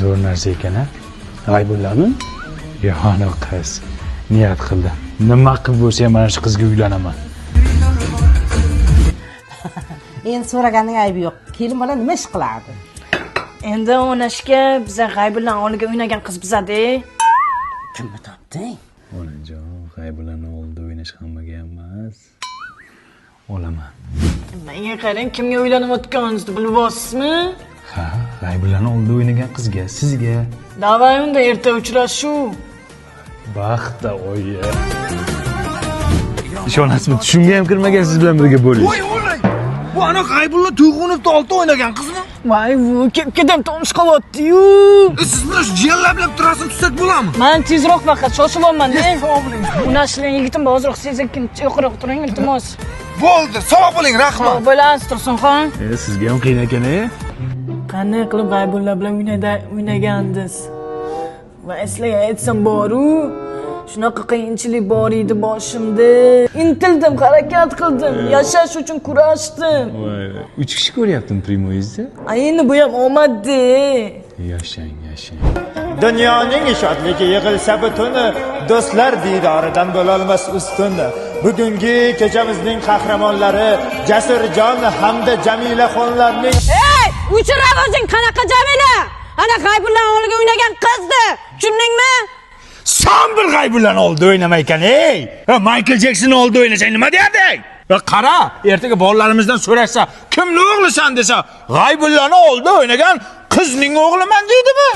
Zo'r narsa ekan, a? G'aybullami? Yo'q, anavi qiz. Niyat qildi. Nima qilib bo'lsa ham mana shu qizga uylanaman. Endi so'raganning aybi yo'q. Kelin bola nima ish qiladi? Endi o'ynashga biza G'aybullani oldiga o'ynagan qiz bizada. Kimni topding? Onajon, G'aybullani oldida o'ynash hammaga ham emas. Olaman. Menga qarang, kimga uylanayotganingizni bilyapsizmi? Ha, G'aybullani oldida o'ynagan qizga, sizga. Davay unda erta uchrashuv. Baxtda oyi. Ishonasizmi, tushimga ham kirmagan siz bilan birga bo'lish. Voy o'lay. Bu ana G'aybulla Tuyg'unovni oldida o'ynagan qizmi? Voy, bu kelib tonish qolyapti-yu. Siz bilan shu jiyanlar turasini tutsak bo'ladimi? Man tezroq faqat shoshilyapman-da. Unashli yigitim bor, ozroq sekin yo'qroq turing, iltimos. Bo'ldi, sog' bo'ling, rahmat. Sog' bo'lasiz, Tursunxon. E, sizga ham qiyin ekan, e? Qanday qilib G'aybulla bilan o'ynagandingiz? Va sizlarga aytsam boru, shunaqa qiyinchilik bor edi boshimda. Intildim, harakat qildim, yashash uchun kurashdim. Voy, uch kishi ko'ryaptim primoyizda. A endi bu ham omad-da. Yashang, yashang. Dunyoning shodligi yig'ilsa butuni, do'stlar diydoridan bo'lolmas ustun. Bugungi kechamizning qahramonlari Jasurjon hamda Jamilaxonlarning Ey, o'chir ovozing, qanaqa Jamila? Ana G'aybullani o'g'liga o'ynagan qizdi. Tushundingmi? San bir G'aybullani oldida o'ynama ekan, ey! Ha, Michael Jackson oldida o'ynasang nima derding? Va qara, ertaga bolalarimizdan so'rashsa, kimni o'g'lisan desa, G'aybullani oldida o'ynagan qizning o'g'liman deydimi?